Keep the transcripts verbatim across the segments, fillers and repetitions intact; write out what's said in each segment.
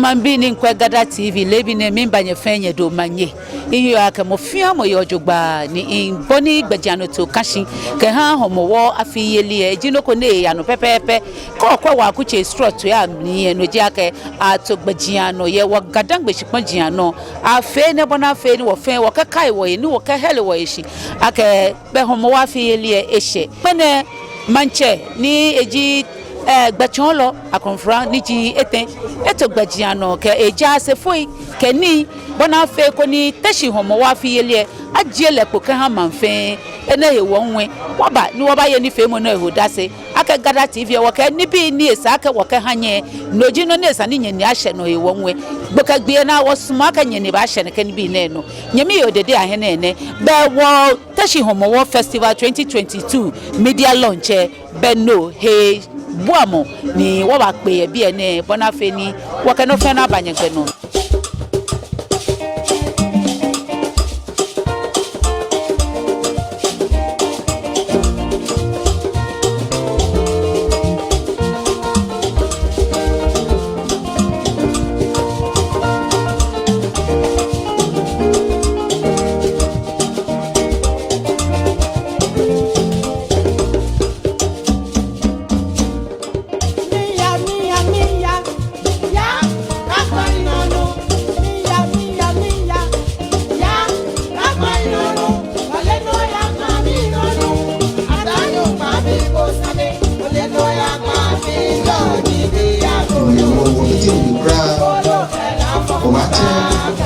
Maŋbii ni miikwɛ Gada T V leebi nɛɛ, miiba nyɛ fɛɛ nyɛdɔmɔ manye. Miheɔ akɛ mɔ fɛɛ mɔ yɛ jogbaŋŋ ni mibɔ ni gbɛjianɔtoo ka shi kɛha Hɔmɔwɔ afiyeli lɛ, eji nɔ ko ni eyaa nɔ pɛpɛɛpɛ. Kɛ okwɛ wɔ akutsei srɔtoi amli lɛ, no ji akɛ ato gbɛjianɔ yɛ wɔ Ga-Dangme shikpɔŋ jianɔ. Afee enɛ bɔ ni afee ni wɔ fɛɛ wɔkɛkai wɔhe ni wɔkɛhɛle wɔhe shi akɛ bɛ Hɔmɔwɔ afiyeli lɛ eshɛ. Agbɛnɛ maŋtsɛ ni eji, eh, gbɛtsɔɔlɔ Akɔmfra ni ji etɛ, eto gbɛjianɔ kɛ ejaasefoi kɛ nii bɔ ni afee koni Teshie Hɔmɔwɔ afiyeli lɛ ajie lɛ kpo kɛha maŋ fɛɛ. Enɛ hewɔ hu lɛ, wɔba ni wɔbaye nifeemɔ nɛɛ he odase akɛ Gada T V lɛ wɔkɛ nibii ni esa akɛ wɔkɛha nyɛ, no ji nɔ ni esa ni nyɛnine ashɛ nɔ hewɔ hu lɛ, gbi kɛ gbi lɛ naa wɔsumɔɔ akɛ nyɛnine baashɛ nɛkɛ nibii nɛɛ nɔ. Nyɛmi yoo Dede Ahene nɛ, bɛ wɔ Teshie Hɔmɔwɔ Festival twenty twenty-two media launch lɛ, bɛ no he buamɔ ni wɔbakpe yɛ biɛ nɛɛ bɔ ni afee ni wɔkɛ nɔ fɛɛ nɔ aba nyɛgbɛ nɔ.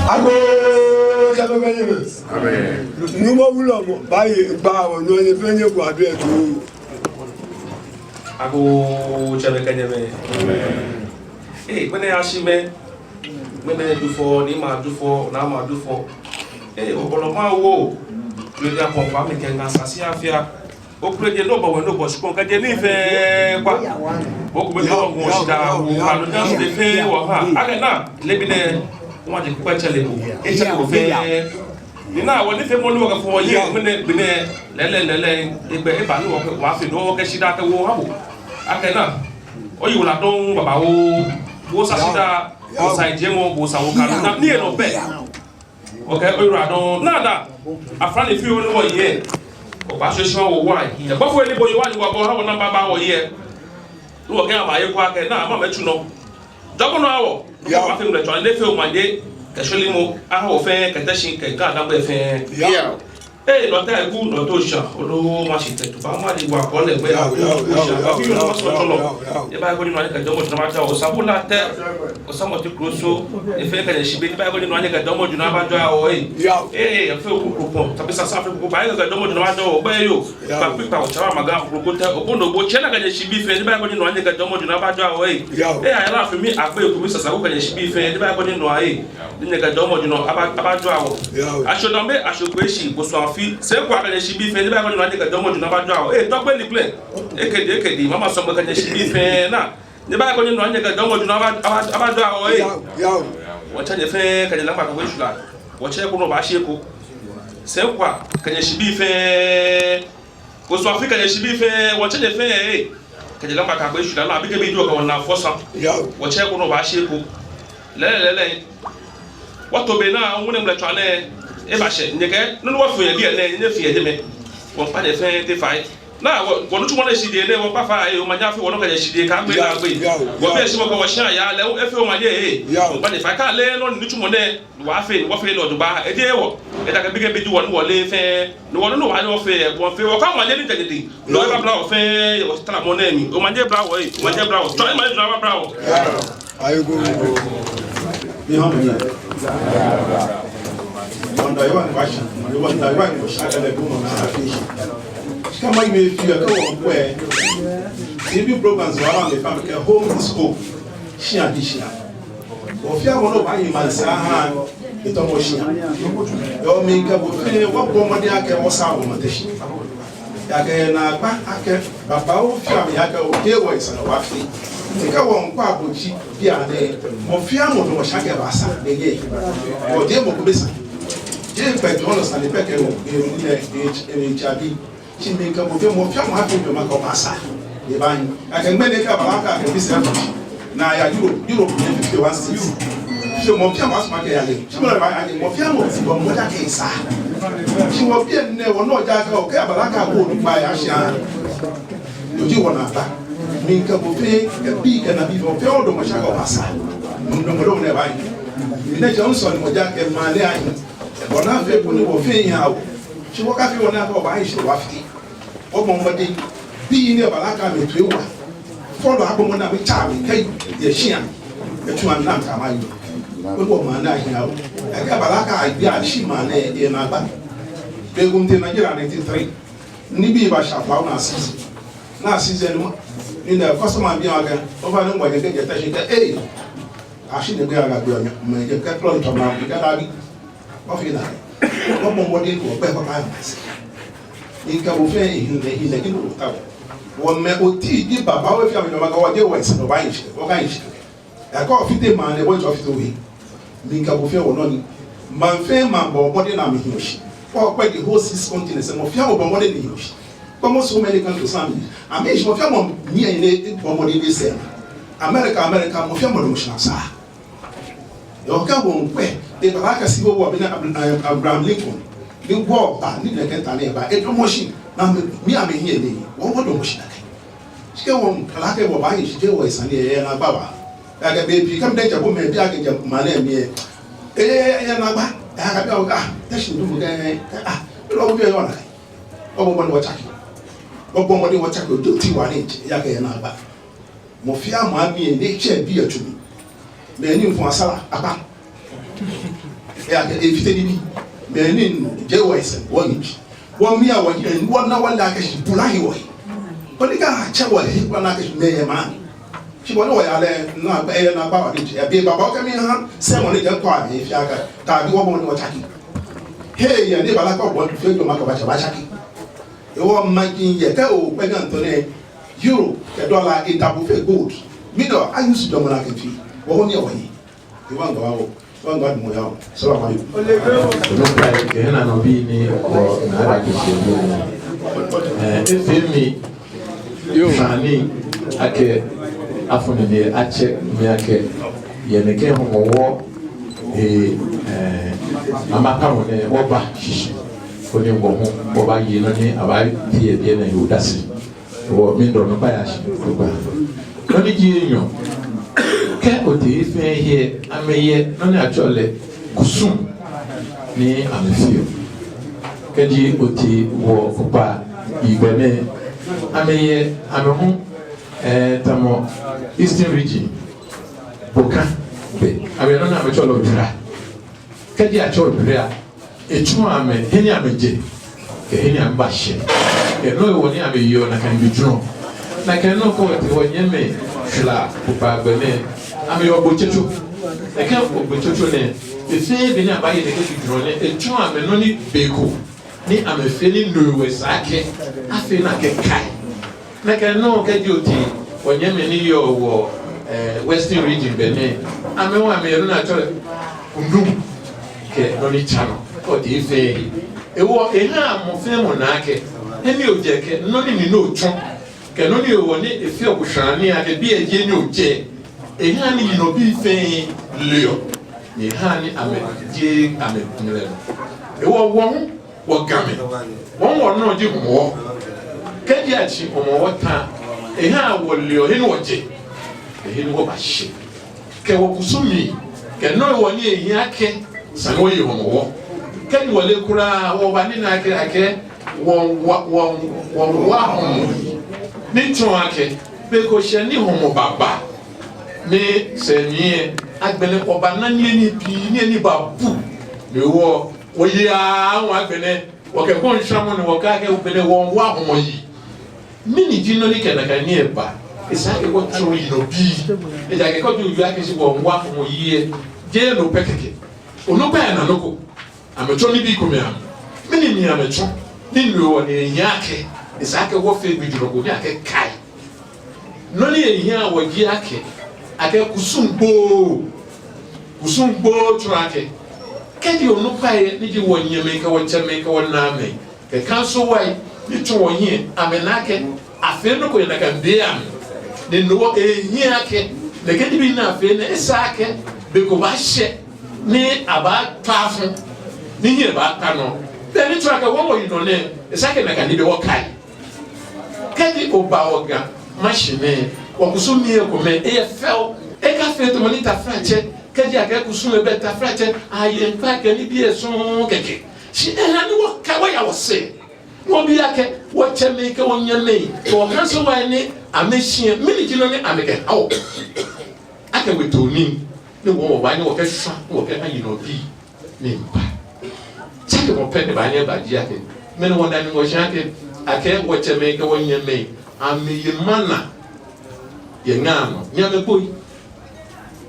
Agoo, tsɛmɛi kɛ nyɛmɛi. Amen. Nuumo Wulɔmɔ baaye gbaa wɔ nɔ ni fɛɛ nyɛkwa bɛ tu. Agoo, tsɛmɛi kɛ nyɛmɛi. Amen. Ee, agbɛnɛ ashi mɛ, mɛmɛ Dufɔ, Niimɛi Dufɔ, Naamɛi Dufɔ. Ee, obɔlɔ ma wo. Tueja pɔn fa mi kɛ ŋa sasi afia. Okpleje nɔ bɔ wɛ nɔ bɔ shikpɔŋ kɛjɛ nii fɛɛ kwa. Okpleje nɔ bɔ shida wo kanu ja side fɛɛ wɔ ha. Akɛ naa, leebi nɛɛ, wɔje kpɛtsɛ lɛ bo. Etsɛ lɛ bo fɛɛ. Ni naa, wɔnifeemɔ ni wɔkɛfɔ yɛ, mɛnɛ, mɛnɛ, lɛlɛ, lɛlɛ, egbɛ, eba ni wɔkɛ, wɔfee nɔ wɔkɛ shida kɛwo ha bo. Akɛ naa, oyiwaladɔŋŋ babaoo, bo sa shida, bo sa yijiemɔ, bo sa wo kanu, naa, ni enɔ bɛ. Okɛ oyiwaladɔŋŋ. Naa daa, afra ni fioo ni wɔyɛ. Obaashɛ shi wɔwa yi. Ebɔfo ni bo yiwala ni wɔbɔ ha wɔ namba ba wɔyɛ. Ni wɔkɛ ama ye kwa kɛ naa ama mɛtsu nɔ. Jɔɔmɔ nɔ awɔ. Yao. Wɔfee ŋmɛlɛtswaa ni fee omanye kɛ shwelemɔ aha wɔ fɛɛ kɛ Teshie kɛ Ga-Dangme fɛɛ. Yao. Ee, nɔ tɛ ku nɔ to sha, olo ma shi tɛ tu ba ma di wa kɔlɛ gbɛ ya. Yao, yao, yao, yao, yao, yao, yao. Eba ko ni nɔ ni kɛ jɔɔmɔ jɔɔmɔ ta o sabu la tɛ. Osamɔti Kroso, efee kɛ nyɛ shi bi, ni ba ko ni nɔ ni kɛ jɔɔmɔ jɔɔmɔ aba jɔɔ wɔ, ee. Yao. Ee, efee oku kropɔŋ, tabi sasa fee ko ba, kɛ jɔɔmɔ jɔɔmɔ aba jɔɔ wɔ, bɛ yoo. Yao. Ba kpikpa o tsara maga kropɔŋ tɛ, o kondo bo tsɛ naa kɛ nyɛ shi bi fɛɛ, ni ba ko ni nɔ ni kɛ jɔɔmɔ jɔɔmɔ aba jɔɔ wɔ, ee. Yao. Ee, ayala fee mi, agbe ko mi sasa ko kɛ nyɛ shi bi fɛɛ, ni ba ko ni nɔ, ee. Ni nyɛ kɛ jɔɔmɔ jɔɔmɔ aba, aba jɔɔ wɔ. Yao. Asho dambe, asho kwe shi, bo sɔ afi, sɛɛ kwa kɛ nyɛ shi bi fɛɛ, ni ba ko ni nɔ ni kɛ jɔɔmɔ jɔɔmɔ aba jɔɔ wɔ, ee, tɔgbe ni kple. Ekedi, ekedi, mama sɔŋ kɛ nyɛ shi bi fɛɛ, naa. Ni ba ko ni nɔ ni kɛ jɔɔmɔ jɔɔmɔ aba, aba, aba jɔɔ wɔ, ee. Yao, yao. Wɔtsɛ nyɛ fɛɛ, kɛ nyɛ laŋma kɛ we shula. Wɔtsɛ ko nɔ baashi eko. Sɛɛ kwa, kɛ nyɛ shi bi fɛɛ. Ko sɔ afi kɛ nyɛ shi bi fɛɛ, wɔtsɛ nyɛ fɛɛ, ee. Kɛ nyɛ laŋma kɛ we shula, naa bi kɛ bi jɔɔ kɛ wɔna fɔ sa. Yao. Wɔtsɛ ko nɔ baashi eko. Lɛlɛ, lɛlɛ. Wɔto be naa, ŋmɛnɛ ŋmɛlɛtswaa nɛɛ, eba shɛ, nyɛkɛ, nɔ ni wɔfee yɛ biɛ nɛɛ, nyɛfee yɛ jɛmɛ. Wɔŋkpa nyɛ fɛɛ tɛ fai. Naa, wɔ, wɔnitsumɔ nɛɛ shihilɛ nɛɛ, wɔŋkpa fai, ee, omanye afee wɔnɔ kɛ nyɛ shihilɛ, kɛ ŋmɛ naa gbɛ. Yao, yao. Wɔbi eshi mɔ kɛ wɔshi aya, lɛ, efee omanye, ee. Yao. Wɔŋkpa nyɛ fai, kɛ ale nɔ ni nitsumɔ nɛɛ, wɔfee, wɔfee lɛ ojogbaŋŋ, eji wɔ, eda kɛ bi kɛ bi ji wɔ ni wɔle fɛɛ, ni wɔ ni wɔfee, wɔfee, wɔkɛ omanye ni jɛ jɛ di. Nɔ eba bla wɔ fɛɛ, wɔtaramɔ nɛɛ mli, omanye bla wɔ, ee, omanye bla wɔ, tsɔ omanye jɔɔmɔ aba bla wɔ. Yao. Ayi ko. Ni hã mɔ ni. Mɔ ni da yɛ wɔ ni ba shi. Mɔ ni da yɛ wɔ ni ba shi. Akɛ lɛ ko mɔ ni sa fi shi. Kama yi mi fi yɛ kɛ wɔ kwɛ. T V programs wa ma mi fa mi kɛ home is home. Shia ji shia. Wɔ fɛɛ wɔ nɔ ba yi ma sa ha. Etɔ mɔ shia. Yɔɔ mi kɛ bo fɛɛ wɔ bɔ mɔdɛŋ akɛ wɔ sa wɔ mɔ Teshie. Ejaakɛ naagba akɛ babaoo fɛɛ amɛya akɛ okɛ wɔ esa ni wɔfee. Ni kɛ wɔŋkpa bo ji bianɛ, mɔ fɛɛ mɔ ni wɔsha kɛ basa lɛ yɛ. Wɔjɛ mɔ ko bɛ sa. Jeee gbɛjianɔ sane pɛ kɛ wɔ, ee, ee, ee, ee, jabi. Shi mi kɛ bo fɛɛ mɔ fɛɛ mɔ afee jɔɔmɔ kɛ basa. Ebaanyiɛ. Ejaakɛ ŋmɛnɛ kɛ bala kɛ akɛ bi sɛ. Naa ya Europe, Europe ni fee. fifty-one states. Shi mɔ fɛɛ mɔ asumɔ akɛ eya lɛ. Shi mɔ lɛ baaya lɛ, mɔ fɛɛ mɔ bɔɔ mɔdɛŋ akɛ esaa. Shi wɔ biɛ nɛɛ, wɔnɔ ja akɛ okɛ abalaka ko ni baaya shia. No ji wɔnaagba. Mikɛ bo fɛɛ, kɛ bii kɛ nabii fɛɛ, fɛɛ odamɔ shi akɛ obaasa. Mɔ damɔ lɛ nɛɛ baahi. Minɛ jɛ nsɔ ni mɔ ja akɛ maŋ lɛ ahi. Bɔ ni afee koni wɔ fɛɛ aya wɔ. Shi wɔkafee wɔnaa akɛ wɔbaahi shi wɔbafite. Wɔbɔ mɔdɛŋ, bii ni abalaka amɛtoi wa. Fɔlɔi abɔ mɔdɛŋ amɛtsa amɛ kɛya shia. Etsu amɛ ni amɛkɛ amɛ aye. Koni wɔ maŋ lɛ ahi awo. Ekɛ abalaka ayi ashi maŋ lɛ, enaagba. Be ko mitee Nigeria ninety-three. Nibii bashɛ faa, ona season. Ona season nɔ. Ni nɛɛ customer bi akɛ, ofainɛ ŋgba nyɛ kɛjɛ Teshie kɛ, ee. Ashi nɛɛ gbɛ aga gbɛ onyɛ, mɛi jɛ kɛ klɔ ni tɔ ma, kɛ dabi. Wɔfee nakai. Wɔbɔ mɔdɛŋ wɔkpɛ kpakpa yɛ maŋsɛɛ. Mikɛ bo fɛɛ ehiii lɛ, ehiii lɛ, kɛ no otao. Wɔmɛ oti ji babaoo fɛɛ amɛjɔɔ makɛɛ wɔ J Y C, wɔbaahi shi, wɔkaahi shi. Ekɛ ofite maŋ lɛ, wɔtsɔ fite ohe. Mikɛ bo fɛɛ wɔnɔ ni. Maŋ fɛɛ maŋ bɔɔ mɔdɛŋ ni amɛhiɔ shi. Wɔkpɛ the whole six continents, mɔ fɛɛ mɔ bɔɔ mɔdɛŋ ni ehiɔ shi. Kpɔmɔ so many countries amɛ. Amɛhiɔ shi mɔ fɛɛ mɔ ni ehiɔ lɛ, bɔɔ mɔdɛŋ ni esɛɛ. America, America, mɔ fɛɛ mɔ damɔ shi ni esaa. Yɔɔ kɛ wɔŋkwɛ, te baba kɛ Civil War, beni Ab-, eh, Abraham Lincoln, ni war ba, ni nɛkɛ ta ni ba, edamɔ shi, ni amɛ, mi amɛhiɛ lɛ, wɔ, wɔdamɔ shi nakai. Shi kɛ wɔŋkala akɛ wɔbaahi shi jɛ wɔ esani enaagba ba. Ejaakɛ bei pii kɛ midɛŋ jɛ bo mɛi bii akɛ jɛ maŋ nɛɛ mli lɛ, eh, eh, enaagba. Ejaakɛ bi a, ah, Teshie nɔ mɔ kɛ, ah, lɔ wo bi yɔɔ nakai. Wɔbɔ mɔdɛŋ wɔtsake. Wɔbɔ mɔdɛŋ wɔtsake, oti wa ni, ejaakɛ enaagba. Mɔ fɛɛ mɔ amli lɛ, etsɛ bi etsu mli. Mɛni mfɔ asala akpa. Ejaakɛ efite nibii. Mɛni J Y C wɔnyiɛ. Wɔmia wɔnyiɛ, wɔna wɔle akɛ shi bula hi wɔhe. Koni kɛ atsɛ wɔhe, wɔna akɛ shi mɛi yɛ maŋ. Shi bɔ ni wɔyaa lɛ, naagba, enaagba wa ni, ebi baba okɛ mi ha, sɛ mɔ ni jɛ kɔ amɛ fɛɛ akɛ, tabi wɔbɔ mɔdɛŋ wɔtsake. Hei, yɛ ni bala kɔ bɔ, fɛɛ jɔ ma kɔ ba tsɛ, ba tsake. Ewɔ maji yɛ kɛ okpɛ Ghana tɔ nɛɛ, euro kɛ dollar eta bo fe gold. Midɔ, a use dɔmɔ naa kɛ fɛɛ. Wɔ ni wɔyi. Ewɔ ŋga wɔ. Wɔ ŋga dɔmɔ ya wɔ. Salaam alaikum. Onukpa yi, kɛ hena nɔ bi ni wɔ na ada kɛ fɛɛ bi. Eh, efee mi. Yoo. Sani akɛ afɔ ni de atsɛ mi akɛ. Yɛ nɛkɛ Hɔmɔwɔ, eh, eh, amɛkpa mɔ nɛɛ wɔba shishi. Koni wɔ hu, wɔbaye nɔ ni abaabi yɛ biɛ nɛɛ he odase. Wɔ, miidɔ onukpa ya shi, onukpa. Nɔ ni ji enyɔ. Kɛ otee fɛɛ he, amɛyɛ, nɔ ni atsɛɔ lɛ, kusum ni amɛfeɔ. Kɛji otee wɔ Kpokpaa gbɛ nɛɛ, amɛyɛ, amɛ hu, eh, tamɔ Eastern Region, Boka, bɛ, amɛyɛ nɔ ni amɛtsɛɔ lɛ obira. Kɛji atsɛ obira, etsɔɔ amɛ he ni amɛjɛ, kɛ he ni amɛbashɛ, kɛ nɔ hewɔ ni amɛyeɔ nakai gbijurɔ. Nakai nɔŋŋ kɛ otee wɔnyɛmimɛi Shwilao Kpokpaa gbɛ nɛɛ, amɛyɛ Ogbetsotso. Nakai Ogbetsotso nɛɛ, efee be ni abaaye nakai gbijurɔ nɛɛ, etsɔɔ amɛ nɔ ni be ko ni amɛfee ni no hewɔ esa akɛ afee ni akɛkai. Nakai nɔŋŋ kɛji otee wɔnyɛmimɛi ni yɔɔ wɔ, eh, Western Region gbɛ nɛɛ, amɛ hu amɛyɛ nɔ ni atsɛɔ lɛ kundum kɛ nɔ ni tsa nɔ, kɛ otee fɛɛ he. Ewɔ, ehaa mɔ fɛɛ mɔ naa akɛ he ni ojɛ kɛ nɔ ni mli ni otsɔ kɛ nɔ ni hewɔ ni efeɔ bo shwane akɛ biɛ ji he ni ojɛ. Ehaa ni yinɔbii fɛɛ leɔ, ni ehaa ni amɛjie amɛŋmɛlɛ nɔ. Ewɔ, wɔ hu wɔ Gamɛi, wɔ hu wɔnɔ ji Hɔmɔwɔ. Kɛji atsi Hɔmɔwɔ ta, ehaa wɔleɔ he ni wɔjɛ, kɛ he ni wɔbashɛ, kɛ wɔkusumii, kɛ nɔ hewɔ ni ehi akɛ esa ni wɔye Hɔmɔwɔ. Kɛji wɔle kwraa, wɔbaana akɛ, akɛ wɔ, wɔ, wɔ, wɔwa Hɔmɔ yi. Ni tsɔɔ akɛ be ko shɛ ni Hɔmɔ baaba, ni sɛɛ mli lɛ, agbɛnɛ wɔbaana niyenii pii, niyenii babu. Ni wɔ, wɔye aahu agbɛnɛ, wɔkɛ kɔŋshramɔ ni wɔkɛɛ akɛ agbɛnɛ wɔwa Hɔmɔ yi. Mɛni ji nɔ ni kɛ nakai nii lɛ ba? Esa akɛ wɔtsɔɔ yinɔbii. Ejaakɛ kɛji owie akɛ shi wɔwa Hɔmɔ yi lɛ, jeee no pɛ kɛkɛ. Onukpai lɛ na nɔ ko. Amɛtsɔ nibii komɛi amli. Mɛni ni amɛtsɔ? Ni no hewɔ ni ehi akɛ esa akɛ wɔfee gbijurɔ ko ni akɛkai. Nɔ ni ehiaa wɔ ji akɛ, akɛ kusum gboo. Kusum gboo tsɔɔ akɛ, kɛji onukpai ni ji wɔnyɛmɛi kɛ wɔtsɛmɛi kɛ wɔnaamɛi kɛ council wai ni tsɔ wɔhiɛ, amɛna akɛ afee nɔ ko yɛ nakai be amli, ni no hewɔ ehi akɛ Nɛkɛ nibii ni afee nɛɛ, esa akɛ be ko baashɛ ni abaatwa afɔ, ni hiɛ baakpa nɔ. Be ni tsɔɔ akɛ wɔ wɔyi nɔ nɛɛ, esa akɛ nakai nibii wɔkai. Kɛji oba wɔ Ga mashi nɛɛ, wɔkusum ni ekomɛi, eyɛ fɛo. Ekafee tamɔ ni taflatsɛ, kɛji akɛɛ kusum lɛ bɛ taflatsɛ, aye ŋkpai kɛ nibii lɛ sɔŋŋ kɛkɛ. Shi eha ni wɔka wɔya wɔsɛɛ. Wɔbi akɛ, wɔtsɛmɛi kɛ wɔnyɛmɛi, kɛ wɔkansowai ni amɛshiɛ, mɛni ji nɔ ni amɛkɛha wɔ? Akɛ wɔto nii, ni wɔ wɔbaanyɛ wɔkɛshwa, ni wɔkɛha yinɔbii ni miiba. Tsakemɔ pɛ ni baanyɛ aba ji akɛ, mɛni wɔna ni wɔshi akɛ, akɛ wɔtsɛmɛi kɛ wɔnyɛmɛi, amɛye mana yɛ ŋa nɔ, ni amɛgboi.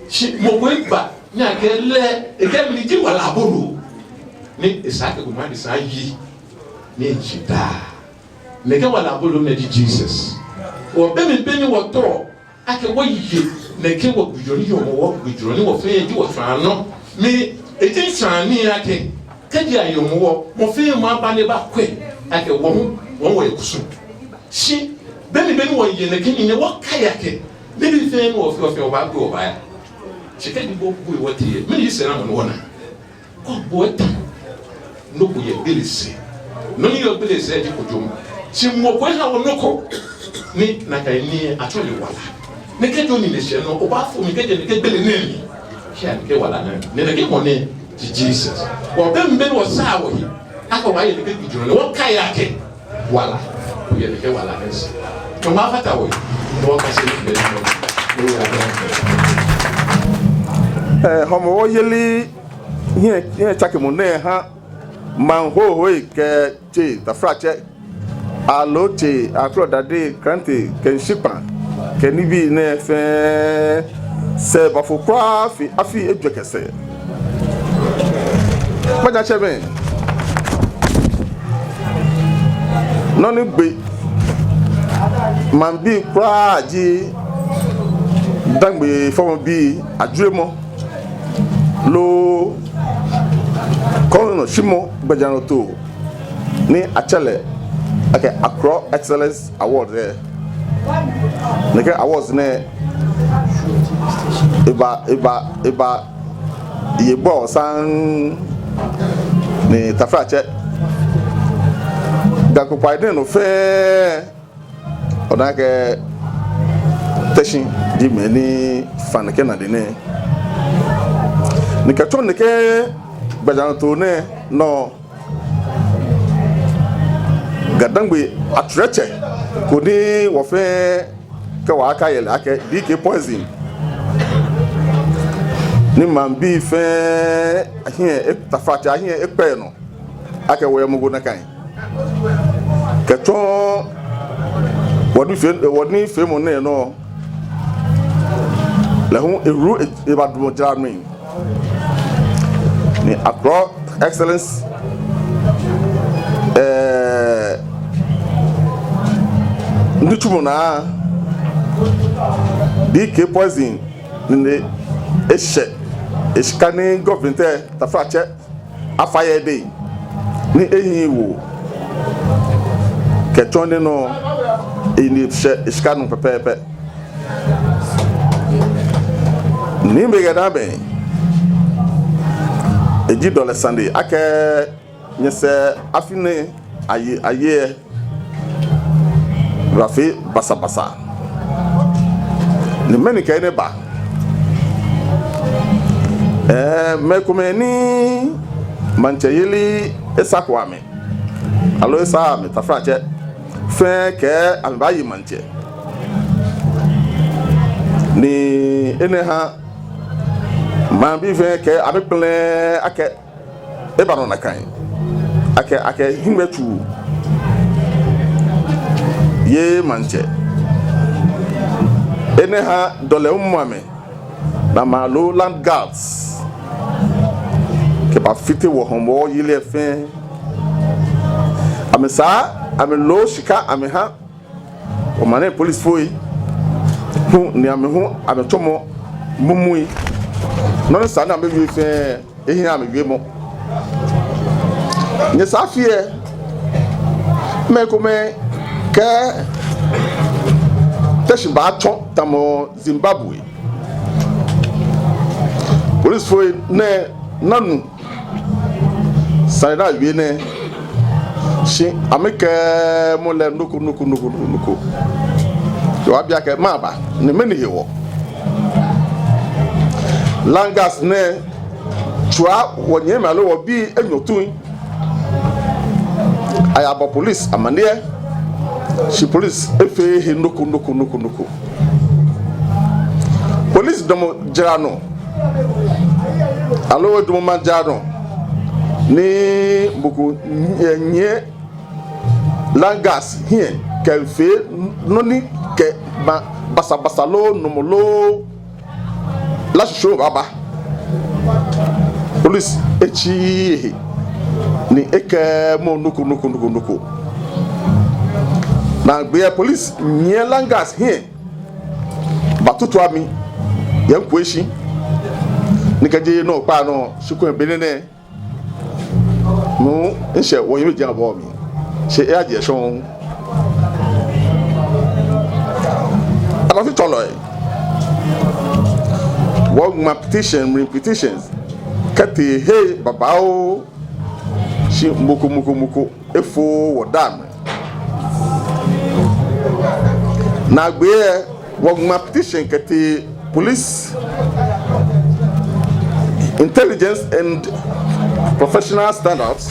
Shi mɔ ko eba, ni akɛɛ lɛ, ekɛɛ mɛni ji wala aboloo. Ni esa akɛ kome adesa aye, ni eshi daa. Nɛkɛ wala aboloo nɛɛ ji Jesus. Wɔ be mli be ni wɔtao akɛ wɔye nɛkɛ wɔgbijurɔ ni yɔɔ Hɔmɔwɔ gbijurɔ ni wɔfɛɛ ji wɔtswaa nɔ. Ni eji ŋshɔŋ ni akɛ, kɛji ayɔɔ Hɔmɔwɔ, mɔ fɛɛ mɔ aba ni ebakwɛ akɛ wɔ hu, wɔ wɔyɛ kusum. Shi be mli be ni wɔye nɛkɛ nii nɛɛ, wɔkai akɛ nibii fɛɛ ni wɔfeɔ, wɔfeɔ, wɔbaagbe wɔbaaya. Shi kɛji bo, bo wɔtee, mɛni ji sɛɛnamɔ ni wɔna? Kɔɔbɔɔ eta. Nɔ ko yɛ gbele sɛɛ. Nɔ ni yɔɔ gbele sɛɛ ji kojomɔ. Shi mɔ ko eha wɔ nɔ ko. Ni nakai nii atsɛɔ lɛ wala. Ni kɛji onine shɛ nɔ, obaafo mli kɛjɛ nɛkɛ gbele nɛɛ mli. Shi nɛkɛ wala nɛɛ, ni nɛkɛ mɔ nɛɛ ji Jesus. Wɔ be mli be ni wɔsaa wɔhe akɛ wɔye nɛkɛ gbijurɔ nɛɛ, wɔkai akɛ wala. Wɔye nɛkɛ wala nɛɛ sɛɛ. Kɛ wɔfata wɔhe, ni wɔkase nɛkɛ gbele nɛɛ. Ɛɛ, Hɔmɔwɔ yeli hiɛ, hiɛ tsakemɔ nɛɛ ha maŋ hohoi kɛ tsei, taflatsɛ, aloo tsei, akrɔ, dade, klante, kɛ ŋshikpaa, kɛ nibii nɛɛ fɛɛ sɛɛ bafo kwraa fe afii ejwɛ kɛ sɛɛ. Maŋtsɛmɛi, nɔ ni gbe maŋbii kwraa ji Dangme fɔmɔbii ajuromɔ loo kɔnɔshimɔ gbɛjianɔtoo ni atsɛ lɛ akɛ Accra Excellence Award lɛ. Nɛkɛ awards nɛɛ eba, eba, eba ye bɔ saŋŋ ni taflatsɛ, Ga kpokpai nɛɛ nɔ fɛɛ, ona akɛ Teshie ji mɛi ni fa nɛkɛ nadi nɛɛ. Ni kɛtsɔ nɛkɛ gbɛjianɔtoo nɛɛ nɔ, Ga-Dangme atswɛrɛtsɛ ko ni wɔfɛɛ kɛ wɔkɛɛ yɛ lɛ akɛ D K Poison, ni maŋbii fɛɛ ahiɛ, taflatsɛ ahiɛ ekpɛ nɔ akɛ wɔyɛ mɔ ko nakai. Kɛtsɔ wɔnifeemɔ, wɔnifeemɔ nɛɛ nɔ, lɛ hu ewu, e, ebadamɔ jara mli. Ni Accra Excellence, ɛɛ, nitsumɔ naa, D K Poison ni eshɛ eshika ni government, taflatsɛ, afa yɛ edɛŋ ni ehiii ewo. Kɛtsɔ nɛɛ nɔ, eyi ni eshɛ eshika nɔ pɛpɛɛpɛ. Ni mɛi kɛ daa bɛ, eji dɔlɛ sane akɛ nyɛsɛɛ afi nɛɛ aye, aye lɛ, bafee basabasa. Ni mɛni kɛ enɛ ba? Ɛɛ, mɛi komɛi ni maŋtsɛyeli esako amɛ, aloo esaaa amɛ, taflatsɛ, fɛɛ kɛɛ amɛbaaye maŋtsɛ. Ni enɛ ha maŋbii fɛɛ kɛɛ amɛkpɛlɛɛɛ akɛ eba nɔ nakai, akɛ, akɛ hiŋmɛi tsuu ye maŋtsɛ. Enɛ ha dɔlɛ mɔ amɛ, ni amɛloo land guards kɛbafite wɔ Hɔmɔwɔ yeli lɛ fɛɛ. Amɛsaa, amɛloo shika amɛha wɔ maŋ nɛɛ polisifoi hu, ni amɛ hu amɛtsɔmɔ mumui. Nɔ ni sa ni amɛwie fɛɛ, ehiii amɛwiemɔ. Nyɛsɛɛ afi lɛ, mɛi komɛi kɛɛ Teshie baatsɔ tamɔ Zimbabwe. polisifoi nɛɛ na nu sane ni awie nɛɛ, shi amɛkɛɛɛ mɔ lɛ nɔ ko, nɔ ko, nɔ ko, nɔ ko, nɔ ko. Shi wɔbi akɛ mɛɛba, ni mɛni hewɔ. Langas nɛɛ tswa wɔnyɛmimɛi aloo wɔbii enyɔ tui. Ayabɔ polisi amaniɛ, shi polisi efeee he nɔ ko, nɔ ko, nɔ ko, nɔ ko. Polisi damɔ jara nɔ, aloo edamɔ maŋ jara nɔ, ni mɔ ko nyiɛ, nyiɛ Langas hiɛ kɛfee nɔ ni kɛ ba, basabasa loo nɔmɔ loo lasusu baaba. Polisi etsi ehe ni ekɛɛɛ mɔ nɔ ko, nɔ ko, nɔ ko, nɔ ko. Naagbee lɛ polisi nyiɛ Langas hiɛ batutu amɛ yɛ ŋkɔ eshi. Ni kɛjɛ nɔ kpa nɔ, shi kwɛ be nɛɛ nɛɛ. Nuu, ŋshɛ wɔyi mɛi ji abɔ mi. Shi eyaje shɔŋŋ. Adafitswalɔi, wɔŋma petition, mli petitions kɛtee he babaoo, shi mɔ ko, mɔ ko, mɔ ko efooo wɔdaaŋ. Naagbee lɛ, wɔŋma petition kɛtee police, intelligence and professional standards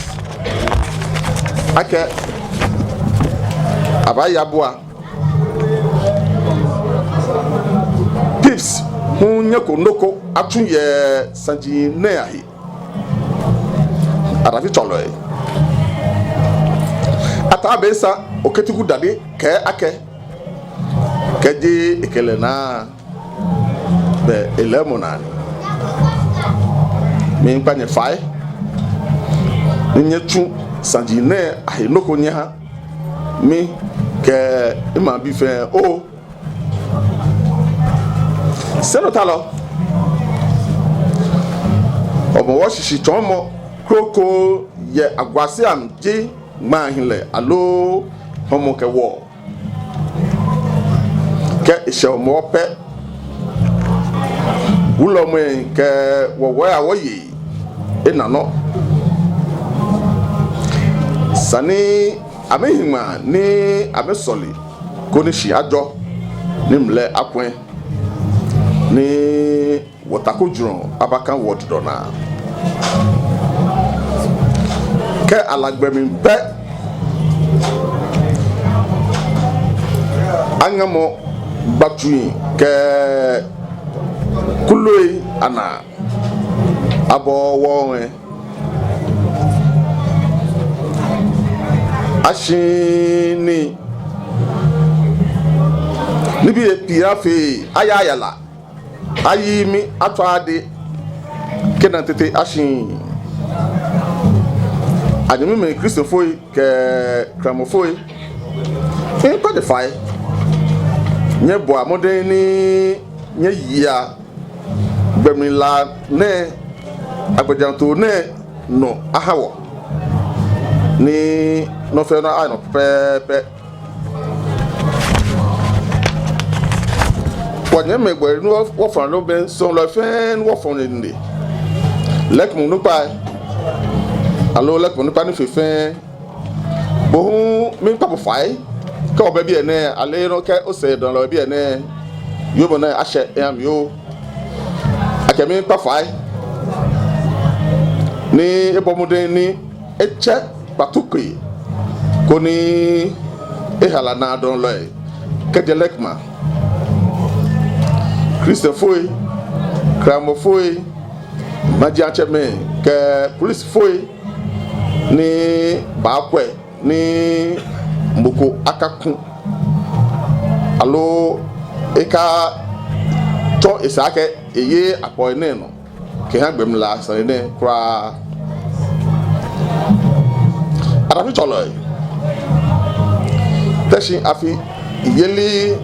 akɛ abaaya abua. Pips hu nyɛko nɔ ko atsu yɛ saji nɛɛ ahe. Adafitswalɔi, Ataa Mensah Oketiku Dade kɛɛ akɛ, kɛji ekɛ lɛ naa, belɛ elɛɛmɔ naa ni. Miikpa nyɛ fai ni nyɛtsu saji nɛɛ ahe nɔ ko nyɛha mi kɛ mimaŋbii fɛɛ oo. Sɛinɔtalɔ, Hɔmɔwɔ shishitsɔɔmɔ kroko yɛ Aguasiam ji ŋmaahilɛ aloo Hɔmɔ kɛ Wɔ. Kɛ eshɛ Hɔmɔwɔ pɛ, wulɔmɛi kɛ wɔwɔi awɔyei ena nɔ. Esa ni amɛhi ŋmaa ni amɛsɔle koni shi ajɔ, ni mlɛ akwɛ, ni wɔtako jurɔ abaka wɔdidɔ naa. Kɛ ala gbɛ mli pɛ, aŋamɔ gbatui kɛ kuloi anaa abɔ wɔŋwɛ. Ashi ni nibii pii afee, aya ayala, ayi mli atswa ade kɛna tete ashi. Anyɛmimɛi Kristofoi kɛ Kramɔfoi, miikpa nyɛ fai, nyɛbɔa mɔdɛŋ ni nyɛyia gbɛmlilaa nɛɛ, agbɛjianɔtoo nɛɛ nɔ aha wɔ, ni nɔ fɛɛ nɔ aya nɔ pɛpɛɛpɛ. Wɔnyɛmimɛi gbɔi ni wɔ, wɔfɔ̃ lɛ, mɛi sɔŋŋ lɛ fɛɛ ni wɔfɔ̃ lɛ nɛ. Lekmo onukpai, aloo Lekmo onukpa ni fe fɛɛ, bo hu miikpa bo fai, kɛ obɛ biɛ nɛɛ, aloo kɛ osɛɛdamɔlɔ yɛ biɛ nɛɛ, yoo, bo nɛɛ ashɛ, eha mi yoo. Akɛ miikpa fai ni ebɔ mɔdɛŋ ni etsɛ kpatuke koni ehala naadamɔlɔi kɛjɛ Lekma. Kristofoi, Kramɔfoi, majiatsɛmɛi kɛ polisifoi ni baakwɛ ni mɔ ko akaku aloo ekatsɔ esɛɛ akɛ eye akpɔ enɛ nɔ kɛha gbɛmlilaa sane nɛɛ kwraa. Adafitswalɔi, Teshie afi yeli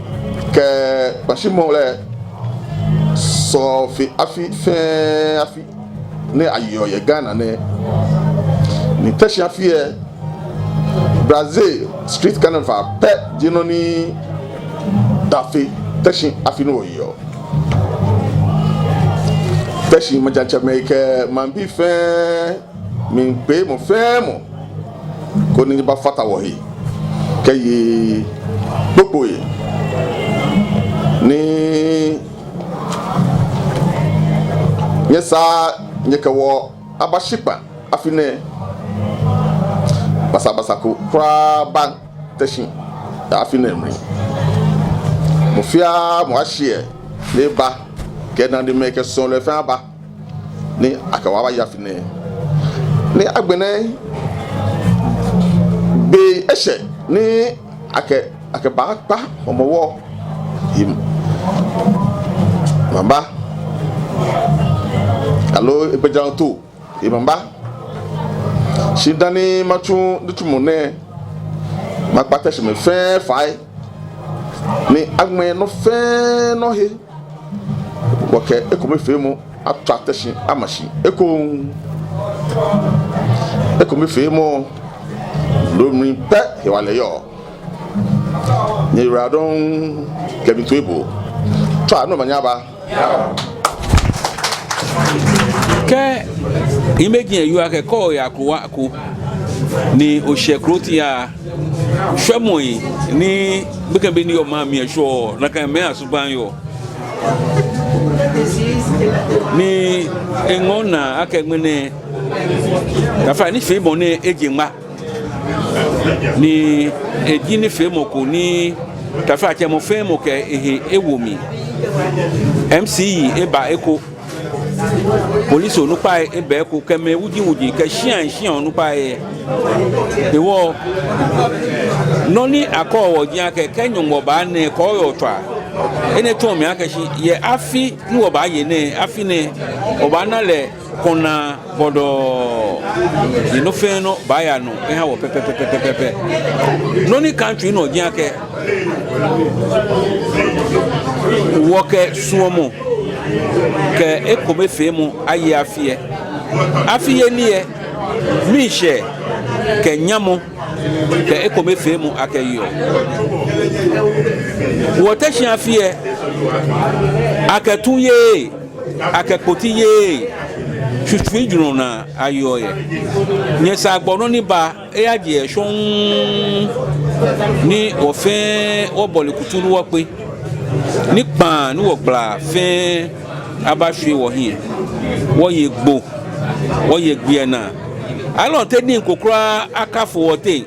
kɛ kpashimɔ lɛ sɔɔ fe afi fɛɛ afi ni ayeɔ yɛ Ghana nɛɛ. Ni Teshie afi lɛ, Brazil Street Carnival pɛ ji nɔ ni da fe Teshie afi ni wɔyeɔ. Teshie maŋtsɛmɛi kɛ maŋbii fɛɛ, miikpee mɔ fɛɛ mɔ koni ebafata wɔhe kɛye kpokpoi ni nyɛsaa nyɛkɛ wɔ aba shikpɔŋ afi nɛɛ. Basabasa ko kwraa baŋ Teshie yɛ afi nɛɛ mli. Mɔ fɛɛ mɔ ashiɛ ni eba, kɛ nanemɛi kɛ suɔlɔi fɛɛ aba ni akɛ wɔ abaye afi nɛɛ. Ni agbɛnɛ be eshɛ ni akɛ, akɛbaakpa Hɔmɔwɔ he maŋba aloo egbɛjianɔtoo he maŋba. Shi dani matsu nitsumɔ nɛɛ, makpa Teshiemɛi fɛɛ fai ni aŋmɛɛ nɔ fɛɛ nɔ he, wɔkɛ ekomefeemɔ atswa Teshie ama shi ekoŋŋ. Ekomefeemɔ, no mli pɛ hewalɛ yɔɔ. Nyɛyiwaladɔŋŋ kɛ mi toiboo. Tswa ni omanye aba. Kɛ imagine you are kɛ kɔ ya kuwa ko ni oshɛ kroti ya shwɛmɔi ni gbekɛbii ni yɔɔ maŋ mli eshwɛ, nakai mɛi asubaŋ yɔɔ. Ni eŋɔɔ minaa akɛ ŋmɛnɛ taflatsɛ nifeemɔ nɛɛ eje ŋma. Ni eji nifeemɔ ko ni taflatsɛ mɔ fɛɛ mɔ kɛ ehe ewo mli. M C E eba eko. Polisi onukpai eba eko, kɛ mɛi wuji wuji, kɛ shia shia onukpai. Hewɔ nɔ ni akɛɔ wɔ ji akɛ, kɛ Nyɔŋmɔ ba nɛɛ kɔɔyɔɔ tswa. Enɛ tsɔɔ mi akɛ shi yɛ afi ni wɔbaaye nɛɛ, afi nɛɛ, wɔbaana lɛ kɔnaa bɔdɔɔ, ni nɔ fɛɛ nɔ baaya nɔ eha wɔ pɛpɛɛpɛ. Nɔ ni kã mitsui nɔ ji akɛ, wɔkɛ suɔmɔ kɛ ekomefeemɔ aye afi lɛ. Afi yeli lɛ, miishɛɛ kɛ nyamɔ kɛ ekomefeemɔ akɛyeɔ. Wɔ Teshie afi lɛ, akɛ tu yeee, akɛ kpoti yeee, tsutsu ijurɔ naa ayeɔ yɛ. Nyɛsaa gbɔ nɔ ni ba, eyaje shɔŋŋ, ni wɔ fɛɛ wɔbɔle kutu ni wɔkpe, ni kpãa ni wɔgbala fɛɛ abashwie wɔhiɛ, wɔye gbo, wɔye gbiɛnaa. Alɔnte nii ko kwraa akafo wɔteŋ.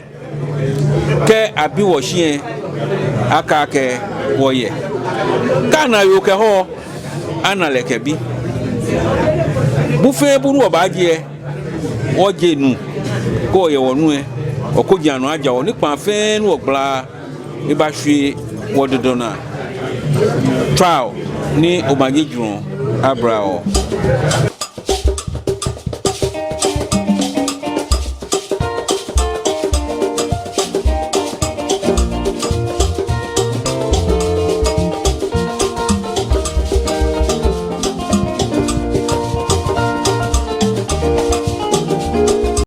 Kɛ abi wɔ shi lɛ, akɛɛ akɛ wɔyɛ. Kɛ ana yoo kɛ hɔ, ana lɛ kɛ bi. Bu fɛɛ bu ni wɔbaaje lɛ, wɔje nu. Kɛ wɔyɛ wɔnu lɛ, wɔkoji anɔ aja wɔ, ni kpãa fɛɛ ni wɔgbala ebashwie wɔdɔdɔ naa. Tswa ni omanye jurɔ abla wɔ.